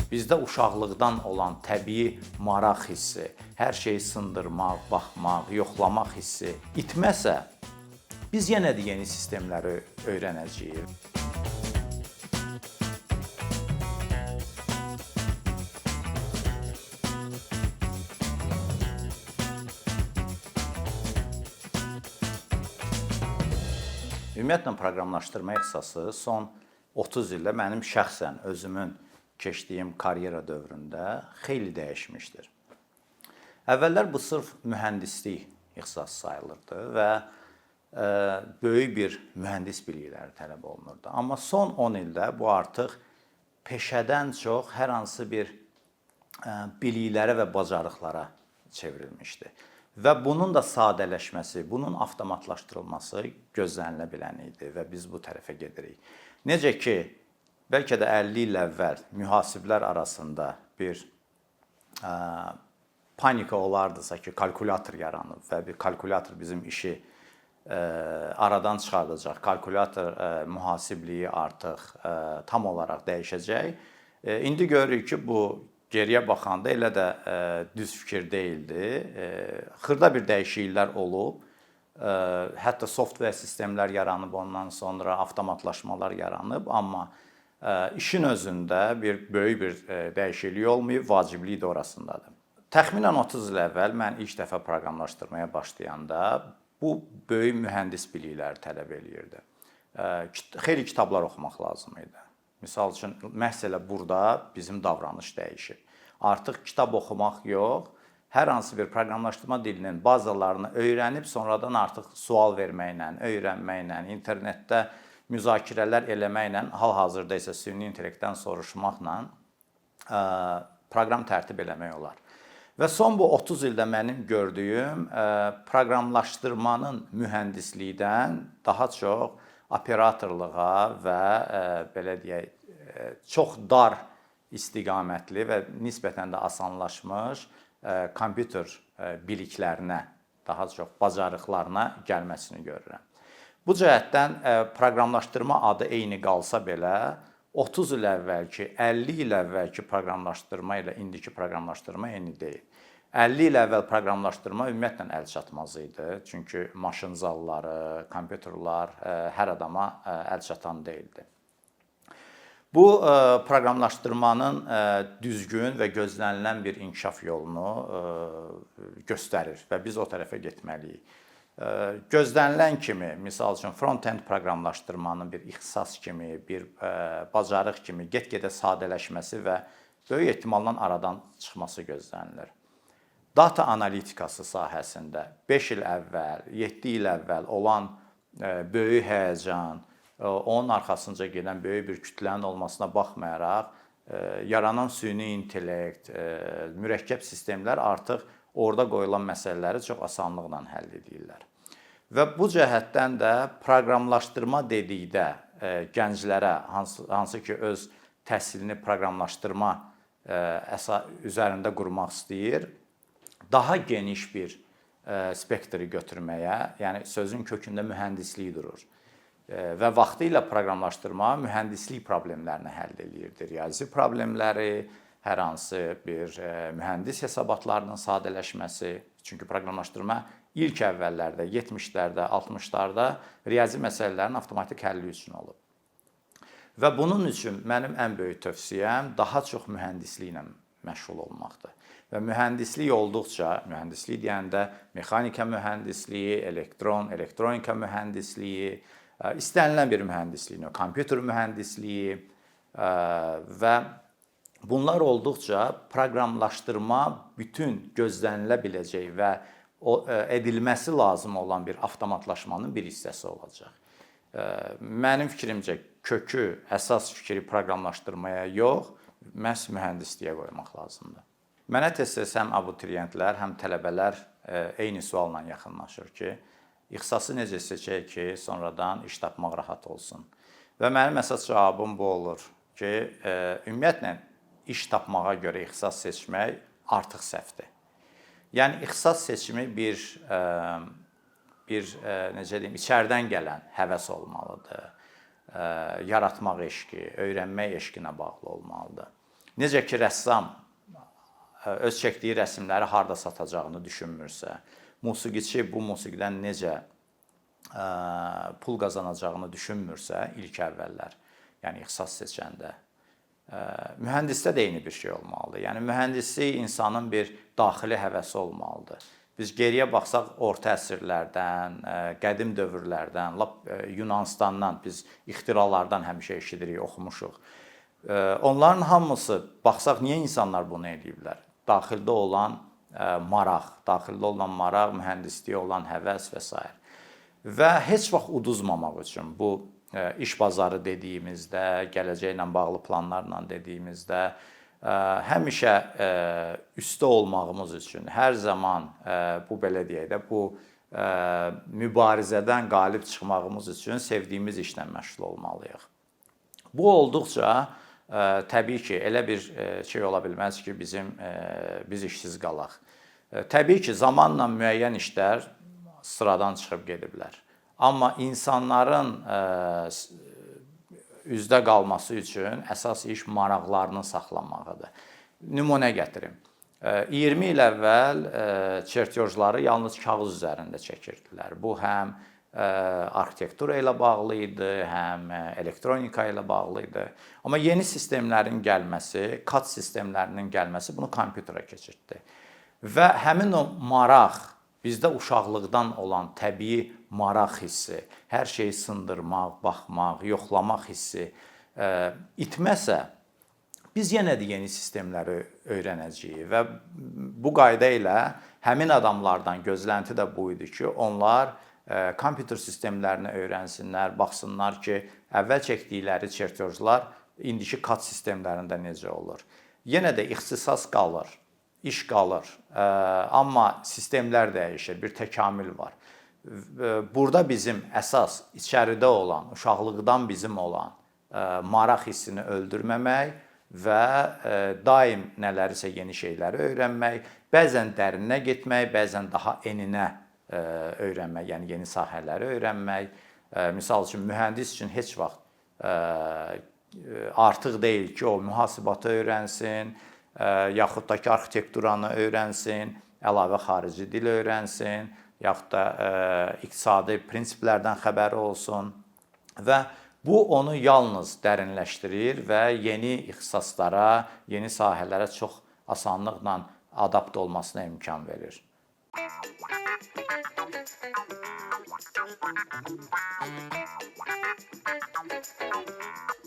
Bizdə uşaqlıqdan olan təbii maraq hissi, hər şeyi sındırmaq, baxmaq, yoxlamaq hissi itməsə, biz yenə də yeni sistemləri öyrənəcəyik. Ümumiyyətlə proqramlaşdırma ixtisası son 30 ildə mənim şəxsən özümün keçdiyim karyera dövründə xeyli dəyişmişdir. Əvvəllər bu sırf mühəndislik ixtisası sayılırdı və böyük bir mühəndis bilikləri tələb olunurdu. Amma son 10 ildə bu artıq peşədən çox hər hansı bir biliklərə və bacarıqlara çevrilmişdi. Və bunun da sadələşməsi, bunun avtomatlaşdırılması gözlənilə bilən idi və biz bu tərəfə gedirik. Necə ki, bəlkə də 50 il əvvəl mühasiblər arasında bir panika olardısa ki, kalkulyator yaranıb və bir kalkulyator bizim işi aradan çıxardacaq. Kalkulyator mühasibliyi artıq tam olaraq dəyişəcək. İndi görürük ki, bu geriyə baxanda elə də düz fikir deyildi. Xırda bir dəyişikliklər olub. Hətta software sistemlər yaranıb, ondan sonra avtomatlaşmalar yaranıb, amma işin özündə bir böyük bir dəyişiklik olmayıb, vaciblik də orasındadır. Təxminən 30 il əvvəl mən ilk dəfə proqramlaşdırmaya başlayanda bu böyük mühəndis bilikləri tələb eləyirdi. Xeyli kitablar oxumaq lazım idi. Misal üçün, məhz elə burada bizim davranış dəyişir. Artıq kitab oxumaq yox, hər hansı bir proqramlaşdırma dilinin bazalarını öyrənib sonradan artıq sual verməklə, öyrənməklə, internetdə müzakirələr eləməklə, hal-hazırda isə süni intellektdən soruşmaqla proqram tərtib eləmək olar. Və son bu 30 ildə mənim gördüyüm proqramlaşdırmanın mühəndislikdən daha çox operatorluğa və belə deyək, çox dar istiqamətli və nisbətən də asanlaşmış kompüter biliklərinə, daha çox bacarıqlarına gəlməsini görürəm. Bu cəhətdən proqramlaşdırma adı eyni qalsa belə, 30 il əvvəlki, 50 il əvvəlki proqramlaşdırma ilə indiki proqramlaşdırma eyni deyil. 50 il əvvəl proqramlaşdırma ümumiyyətlə əlçatmaz idi. Çünki maşın zalları, kompüterlər hər adama əlçatan deyildi. Bu proqramlaşdırmanın düzgün və gözlənilən bir inkişaf yolunu göstərir və biz o tərəfə getməliyik. Gözlənilən kimi, misal üçün front-end proqramlaşdırmanın bir ixtisas kimi, bir bacarıq kimi get-gedə sadələşməsi və böyük ehtimalla aradan çıxması gözlənilir. Data analitikası sahəsində 5 il əvvəl, 7 il əvvəl olan böyük həyəcan, onun arxasınca gedən böyük bir kütlənin olmasına baxmayaraq, yaranan süni intellekt, mürəkkəb sistemlər artıq orada qoyulan məsələləri çox asanlıqla həll edirlər. Və bu cəhətdən də proqramlaşdırma dedikdə gənclərə hansı ki öz təhsilini proqramlaşdırma üzərində qurmaq istəyir, daha geniş bir spektri götürməyə, yəni sözün kökündə mühəndislik durur. Və vaxtilə proqramlaşdırma mühəndislik problemlərini həll eləyirdi. Riyazi problemləri, hər hansı bir mühəndis hesabatlarının sadələşməsi. Çünki proqramlaşdırma ilk əvvəllərdə, 70-lərdə, 60-larda riyazi məsələlərin avtomatik həlli üçün olub. Və bunun üçün mənim ən böyük tövsiyəm daha çox mühəndisliklə məşğul olmaqdır. Və mühəndislik olduqca, mühəndislik deyəndə mexanika mühəndisliyi, elektronika mühəndisliyi, istənilən bir mühəndislik, kompüter mühəndisliyi və bunlar olduqca proqramlaşdırma bütün gözlənilə biləcək və edilməsi lazım olan bir avtomatlaşmanın bir hissəsi olacaq. Mənim fikrimcə kökü, əsas fikri proqramlaşdırmaya yox, məhz mühəndisliyə qoymaq lazımdır. Mənə tez-tez həm abituriyentlər, həm tələbələr eyni sualla yaxınlaşır ki, ixtisası necə seçək ki, sonradan iş tapmaq rahat olsun. Və mənim əsas cavabım bu olur ki, ümumiyyətlə iş tapmağa görə ixtisas seçmək artıq səhvdir. Yəni ixtisas seçimi bir necə deyim, içərdən gələn həvəs olmalıdır. Yaratmaq eşqi, öyrənmək eşqinə bağlı olmalıdır. Necə ki rəssam öz çəkdiyi rəsmləri harda satacağını düşünmürsə, musiqiçi bu musiqidən necə pul qazanacağını düşünmürsə ilk əvvəllər, yəni ixtisas seçəndə, mühəndisdə də eyni bir şey olmalıdır. Yəni mühəndislik insanın bir daxili həvəsi olmalıdır. Biz geriyə baxsaq orta əsrlərdən, qədim dövrlərdən, lap Yunanıstandan biz ixtiralardan həmişə eşidirik, oxumuşuq. Onların hamısı baxsaq niyə insanlar bunu eləyiblər? Daxildə olan maraq, daxildə olan maraq, mühəndisliyə olan həvəs və sair. Və heç vaxt uduzmamaq üçün bu iş bazarı dediyimizdə, gələcəklə bağlı planlarla dediyimizdə həmişə üstdə olmağımız üçün hər zaman bu belə deyək də, bu mübarizədən qalib çıxmağımız üçün sevdiyimiz işlə məşğul olmalıyıq. Bu olduqca təbii ki, elə bir şey ola bilməz ki, biz işsiz qalaq. Təbii ki, zamanla müəyyən işlər sıradan çıxıb gediblər. Amma insanların üzdə qalması üçün əsas iş maraqlarını saxlamağıdır. Nümunə gətirim. 20 il əvvəl çertyojları yalnız kağız üzərində çəkirdilər. Bu həm arxitektura ilə bağlı idi, həm elektronika ilə bağlı idi. Amma yeni sistemlərin gəlməsi, CAD sistemlərinin gəlməsi bunu kompüterə keçirtdi. Və həmin o maraq, bizdə uşaqlıqdan olan təbii maraq hissi, hər şeyi sındırmaq, baxmaq, yoxlamaq hissi itməsə, biz yenə də yeni sistemləri öyrənəcəyik və bu qayda ilə həmin adamlardan gözlənti də bu idi ki, onlar kompüter sistemlərini öyrənsinlər, baxsınlar ki, əvvəl çəkdikləri çertyojlar indiki CAD sistemlərində necə olur. Yenə də ixtisas qalır, iş qalır, amma sistemlər dəyişir, bir təkamül var. Burada bizim əsas içəridə olan, uşaqlıqdan bizim olan maraq hissini öldürməmək və daim nələrisə yeni şeyləri öyrənmək, bəzən dərinə getmək, bəzən daha eninə öyrənmək, yəni yeni sahələri öyrənmək. Misal üçün mühəndis üçün heç vaxt artıq deyil ki, o mühasibatı öyrənsin, yaxud da ki, arxitekturanı öyrənsin, əlavə xarici dil öyrənsin, yaxud da iqtisadi prinsiplərdən xəbəri olsun və bu onu yalnız dərinləşdirir və yeni ixtisaslara, yeni sahələrə çox asanlıqla adapt olmasına imkan verir. Thank you.